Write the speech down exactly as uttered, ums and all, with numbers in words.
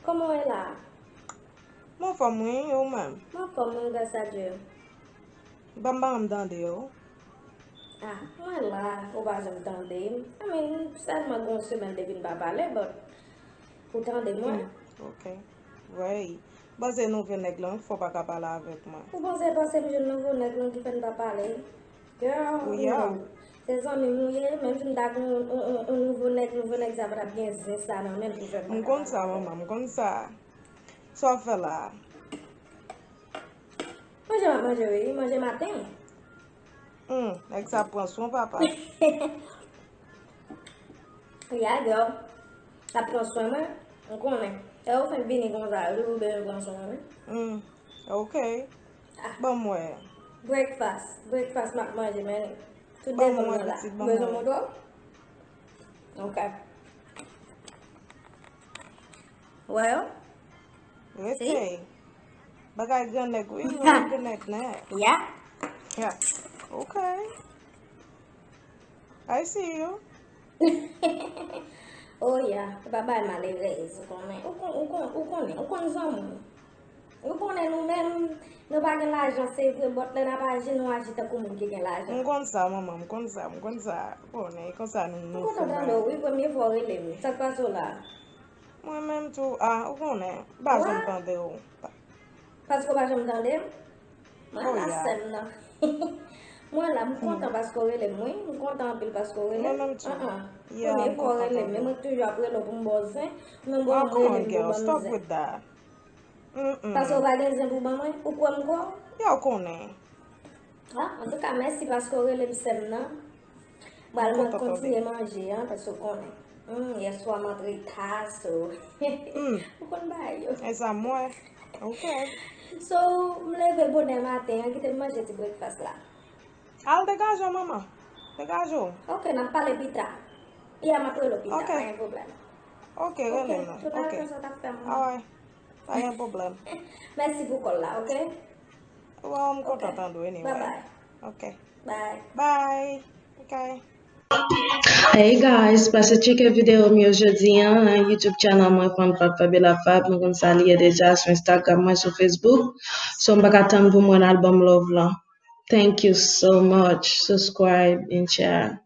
Kòman w ye la? M anfòm wi, e ou menm? M anfòm wi, gras a Dye. Ban m ban m tande w. Ah, mwen la, ou pa janm tande m. I mean, sèlman gen yon semèn depi n pa pale, but ou tande mwen. Ok. Vwey. Bon, se nouvo nèg lan, fò w pa ka pale avèk mwen. Ou panse, panse m jwenn nouvo nèg lan ki fè n pa pale? Girl, Wi, ya. Se zanmi m ou ye, menm si m ta gen yon, yon, yon, yon nouvo nèg, nouvo nèg sa pa t ap gen zen sa nan men l pou fè m pa M konn sa, manman, m konn sa. Sa w fè la? Manje m ap manje wi, manje maten. Hmm, nèg sa pran swen papa. Ya, girl. L ap pran swen mwen. M konnen. E ou fenk vini konsa, ou bezwen pran swen mwen. Hmm, ok. Ban m wè. Breakfast. Breakfast m ap manje, men tout Ban m devan wè, mwen la. pitit, ban m Bezwen wè. moudo? Ok. Well, Rete. Bagay gran nèg, wi, nou gran nèg nèt. Ya. Ya. Ok. I see you. Oh ya, e pa bay malerèz, ou konnen. Ou kon, ou kon, ou konnen, ou konn zanmi. Ou konnen nou menm, nou pa gen lajan, se vre, but lè n ap aji, nou aji tankou moun ki gen lajan. M konn sa, manman, m konn sa, m konn sa. Konnen, e konsa nou, M nou kontan tande w, wi, premye fwa w rele m. Sa k pase w la? Mwen menm tou, ah, ou konnen, m pa janm tande w. Paske w pa janm tande m? Mwen Oh, la ya. Sè m nan. Mwen la, m kontan paske w rele m, wi. M kontan anpil paske w rele Mwen m. menm tou. Ah, ah. Yeah, Premye m fwa w kontan rele m, tande. e mwen k toujou ap rele w pou m ba w zen. Ou menm bon Ah, w rele come on, m pou girl. ban m Stop zen. With that. Mm-mm. Paske w pa gen zen pou ban mwen, ou kwè m kwè w? Ya, w konnen. Ah, antouka, mèsi paske w rele m sè m nan. M pral M kontan kontinye tande. Manje an, paske w konnen. Hmm, yèswa m antre ta, so. Hmm. Ou konn bagay yo. E sa m wè. Ok. So, m leve bonè maten an, kite m manje ti breakfast la. Al degaje w, manman. Degaje w. Ok, n ap pale pita. Ya, m ap rele w pita, Ok. Pa gen pwoblèm. Ok, Ok, rele m non. tout Ok. Sa w t ap fè m. Alright. Pa gen pwoblèm. Mèsi pou kòl la, ok? Well, m kontan Ok. tande w anyway. Bye bye. Ok. Bye. Bye. Ok. Hey guys, pase tcheke videyo m yo jodi an nan YouTube channel mwen, Fanm Fab Fabiola Fab. Mwen konn sa li ye deja sou Instagram mwen, sou Facebook. So m pa ka tann pou m wè album Love lan. Thank you so much. Subscribe and share.